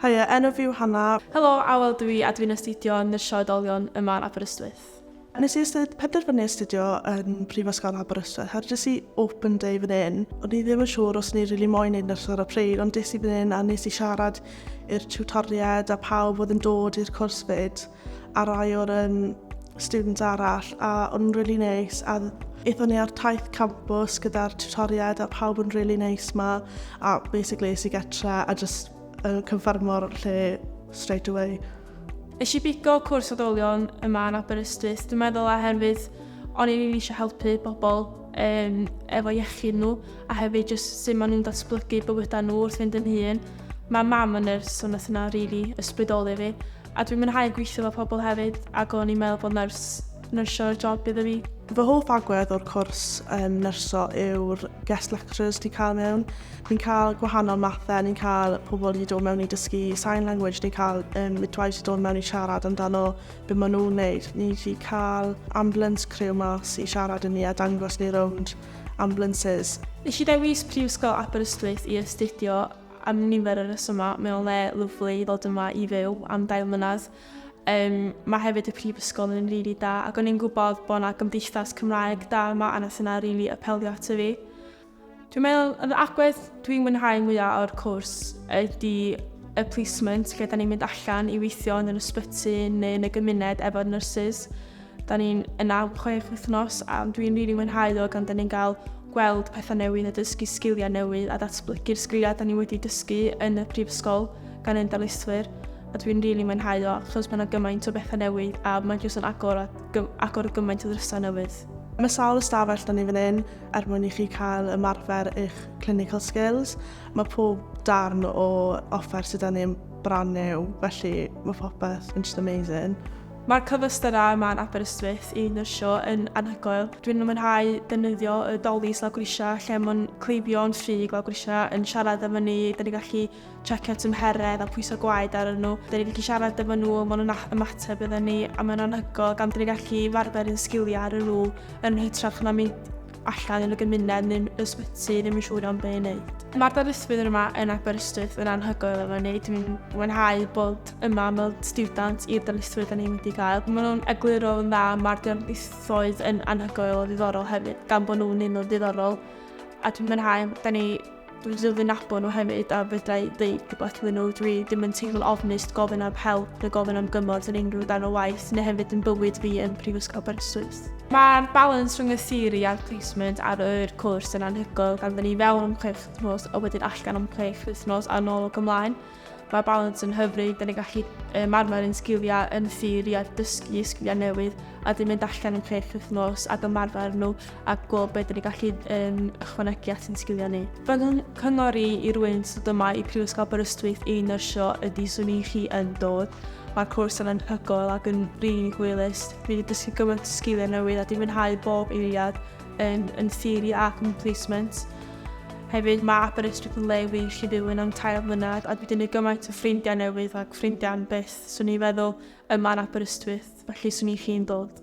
Haia, enw fi yw Hannah. Helo, Awel dw i a dwi'n astudio Nyrsio Oedolion yma yn Aberystwyth. Nes i penderfynu astudio yn Prifysgol Aberystwyth oherwydd des i open day fan hyn. O'n i ddim yn siŵr os o'n i rili moyn neud nyrsio ar y pryd, ond des i fan hyn a nes i siarad i'r tiwtoriaid a pawb oedd yn dod i'r cwrs fyd a rai o'r students arall a o'n nhw'n rili neis a aethon ni ar taith campws gyda'r tiwtoriaid a pawb yn rili neis 'ma a basically es i getre a jyst confirmo'r lle straight away. Nes i bigo cwrs oedolion yma yn Aberystwyth, dwi'n meddwl oherwydd o'n i'n rili eisiau helpu bobl efo iechyd nhw a hefyd jyst sut maen nhw'n datblygu bywydau nhw wrth fynd yn hŷn. Mae mam yn nyrs, so nath hynna rili ysbrydoli fi. A dwi'n mwynhau gweithio efo pobl hefyd ac o'n i'n meddwl bod nyrs, nyrsio'r job iddo fi. Fy hoff agwedd o'r cwrs nyrsio yw'r guest lecturers ti'n cael mewn. Ni'n cael gwahanol mathau, ni'n cael pobl i dod mewn i dysgu sign language, ni'n cael midwives i dod mewn i siarad amdano be maen nhw'n wneud. Ni wedi cael ambulance crew mas i siarad i ni a dangos ni rownd ambulances. Nes i ddewis Prifysgol Aberystwyth i astudio am nifer o resymau. Mae o'n le lyfli i ddod yma i fyw am 2 mlynedd. Mae hefyd y prifysgol yn rili da ac o'n i'n gwybod bod 'na gymdeithas Cymraeg da yma a nath hynna rili apelio ato fi. Dwi'n meddwl yr agwedd dwi'n mwynhau mwyaf o'r cwrs ydy y placement lle da ni'n mynd allan i weithio yn yr ysbyty neu yn y gymuned efo'r nyrsys. Da ni'n yna am 6 wythnos a dwi'n rili mwynhau o gan da ni'n cael gweld pethau newydd a dysgu sgiliau newydd a datblygu'r sgiliau da ni wedi dysgu yn y prifysgol gan ein darlithwyr a dwi'n rili mwynhau o achos mae yna gymaint o bethau newydd a mae'n jyst yn agor, a, agor gymaint o ddrysau newydd. Mae sawl ystafell da ni fan hyn er mwyn i chi cael ymarfer eich clinical skills. Mae pob darn o offer sydd da ni'n brand new, felly mae popeth yn just amazing. Mae'r cyfleusterau yma yn Aberystwyth i nyrsio yn anhygoel. Dwi'n mwynhau defnyddio y dolis lawr grisiau lle mae'n cleifion ffug lawr grisiau yn siarad efo ni. Da ni'n gallu checio tymheredd a pwyso gwaed ar nhw. Da ni'n gallu siarad efo nhw, maen nhw'n ymateb iddyn ni a mae'n anhygoel gan da ni'n gallu farfer yn sgiliau ar nhw yn hytrach na mynd allan yn y gymuned neu'n ysbyty ddim yn siŵr iawn be i wneud. Mae'r darlithwyr yma yn Aberystwyth yn anhygoel efo ni. Dwi'n mwynhau bod yma fel stiwdant i'r darlithwyr da ni'n wedi gael. Maen nhw'n egluro yn dda, mae'r darlithoedd yn anhygoel o ddiddorol hefyd, gan bod nhw'n un o ddiddorol. A dwi'n mwynhau, da ni Dwi'n dod i nabod nhw hefyd a fedra i ddeud rhywbeth iddyn nhw. Dwi ddim yn teimlo'n ofnus gofyn am help neu gofyn am gymorth yn unrhyw darn o waith neu hefyd yn bywyd fi yn Prifysgol Aberystwyth. Mae'r balans rhwng y theori a'r placement ar yr cwrs yn anhygoel gan fod ni fewn am 6 wythnos a wedyn allan am 6 wythnos a nôl ac ymlaen. Mae'r balans yn hyfryd, da ni'n gallu ymarfer ein sgiliau yn theori a dysgu sgiliau newydd a dim mynd allan yn 6 wythnos ac ymarfer nhw a gweld beth da ni'n gallu ychwanegu at ein sgiliau ni. Fy nghyngor i i rywun sydd yma i Prifysgol Aberystwyth i nyrsio ydy swn i chi yn dod. Mae'r cwrs yn anhygoel ac yn rili hwylus. Dwi wedi dysgu gymaint o sgiliau newydd a di mwynhau bob eiliad yn theori ac yn placement. Hefyd, mae Aberystwyth yn le wych i fyw yn am 3 mlynedd a dwi wedi gwneud gymaint o ffrindiau newydd ac ffrindiau am byth, swn i'n feddwl, yma yn Aberystwyth, felly swn i chi'n dod.